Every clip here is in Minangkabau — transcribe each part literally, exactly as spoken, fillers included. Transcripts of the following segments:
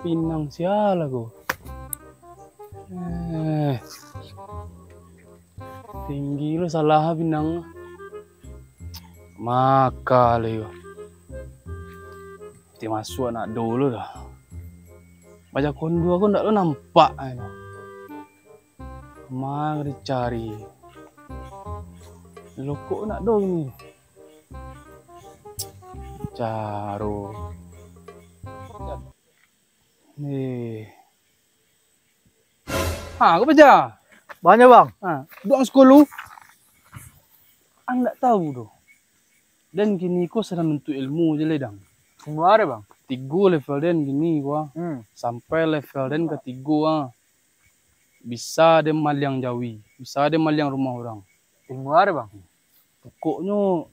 Pinang sia lah ko. Eh. Tinggi lo salah pinang. Maka lo yo. Ti masuak nak dulu dah. Baja kondua ko ndak lo nampak ai. Mang dicari. Lokok nak do ini. Caro. Eh. Ha, ko baja. Banyak, Bang. Ha, duang sakulu. Ang ndak tahu doh. Den kini ko sadang nuntuik ilmu je lai, Dang. Umua ado, Bang? Tigo level den kini ko, ah. Hmm. Sampai level den katigo, ah. Bisa den maliang jawi, bisa den maliang rumah urang. Ilmu ado, Bang? Pokoknyo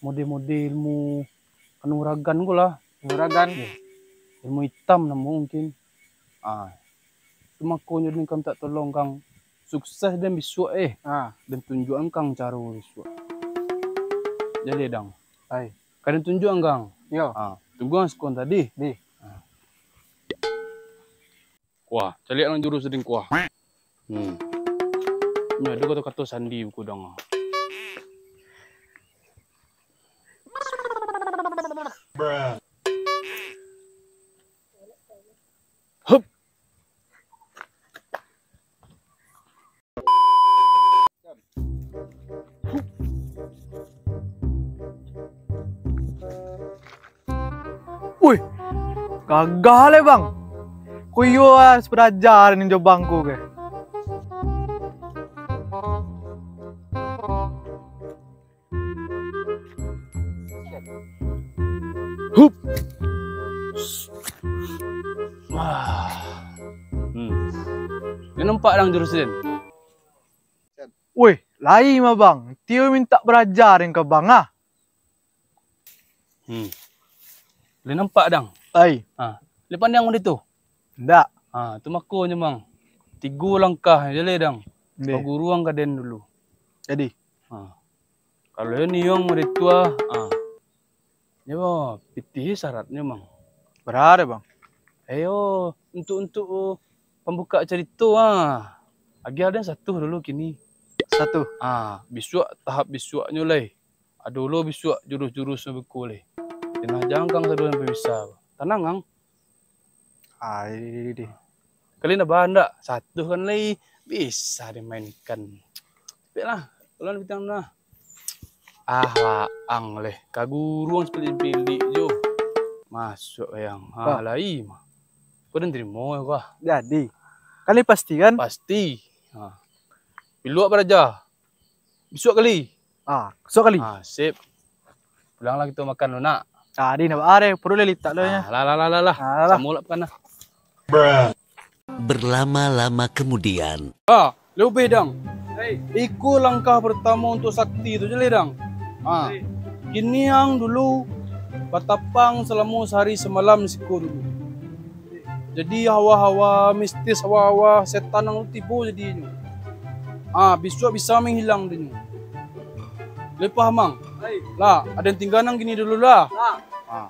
mode-mode ilmu kanuragan ko lah. Kanuragan? Iyo. Ilmu itam namo mungkin. Ah. Tu makonyo den ka mintak tolong, Kang. Sukses den bisuak, eh. Ah. Den tunjuakan Kang caro bisuak. Jadi, Dang. Ai. Ka den tunjuakan, Kang. Iyo. Ah, tunggu ang sakon tadi. Di. Ah. Kuah, caliak lang jurus den kuah. Hmm. Nyo ado kato-kato sandi bukudang. Hup. Wih, gagah le, Bang. Ko iyo, ah, baraja ni jo Bang ko ke. Hup. Wah. Hmm. Nyo nampak dang jurus den? Weh, lai mah, Bang. Tio mintak baraja den ka Bang, ah. Hmm. Lai nampak dang? Ai. Ha, lai pandang mode tu? Ndak. Ha, tu makonyo, Mang. Tigo langkah je lai dang. Ndeh. Baguru ang ka den dulu. Jadi? Ha. Kalau yo niong mode tu, ah, ah. Nyo pitih syaratnyo, Mang. Bara, Bang? Ayo, untuk, untuk pambuka carito, ah. Agiah den satu dulu kini. Satu? Ah, bisuak, tahap bisuaknyo lai. Ado lo bisuak jurus-jurusnyo beko lai. Janah jangkang sado sampai bisa. Tanang, Ang. Ai, di, di, di. Kalian dah bahan dak? Satu kan lai bisa dimainkan. Cepatlah, kalau bintang dah. Ah, laang leh. Ka guru ang sepilik-pilik jo. Masuk yang. Ha, Bah. Lai mah. Kau dah terima ya, Bah? Jadi. Kan ni pasti kan? Pasti. Ha. Piluak baraja. Bisuak kali. Ah, bisuak kali. Ah, sip. Pulanglah kito makan lu, nak. Ah, di nak, ah, deh, perlu litak lu, ya. Ah, lah, lah, lah, lah, lah. Ah, lah, lah. Samo lah makan lah. Berlama-lama kemudian. Ah, lebih dang. Hei. Iko langkah pertamo untuk sakti tu je, dang. Ah. Hei. Kini ang dulu batapang salamo sahari samalam siko dulu. Jadi hawa-hawa mistis, hawa-hawa setan nan tibo jadinyo. Ah, bisuak bisa manghilang dinyo. Lai paham, Mang? Lai. Lah, aden tingga nan kini dulu lah. Lah. Ah.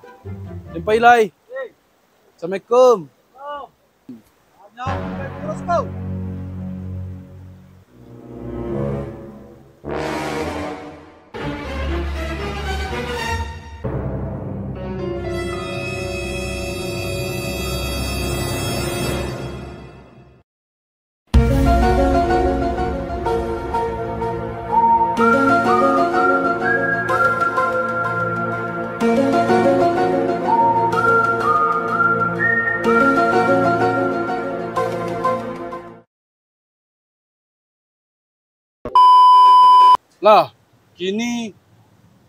Den pai lai. Lai. Assalamualaikum. Salam. Terus kau. Lah, kini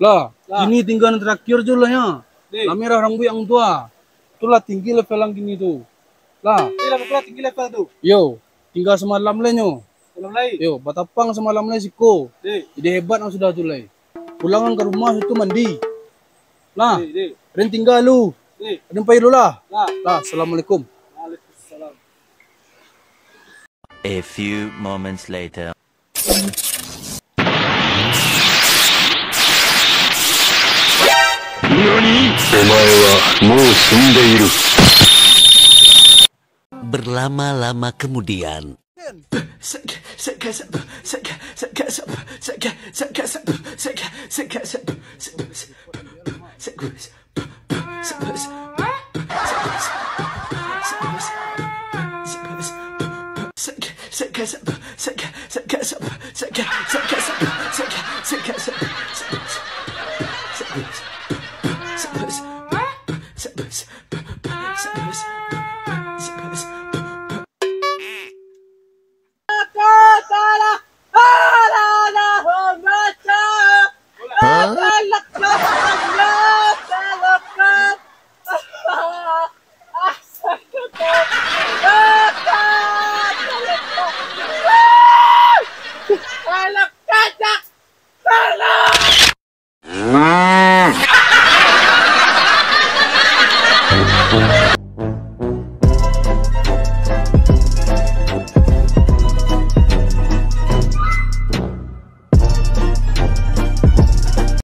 Lah, kini tingga nan tarakhir jo lah, nyo. Lah merah rambuik ang tu, ah. Tu lah tinggi level ang kini tu. Lah. Iyo, tingga samalam lai nyo. Samalam lai? Yo, batapang samalam lai siko. Jadi hebat ang sudah tu lai. Pulang ang ka rumah situ mandi. Lah, Rin tingga lu. Rin pai dulu lah. Lah, assalamualaikum. Waalaikumsalam. A few moments later. Berlama-lama kemudian.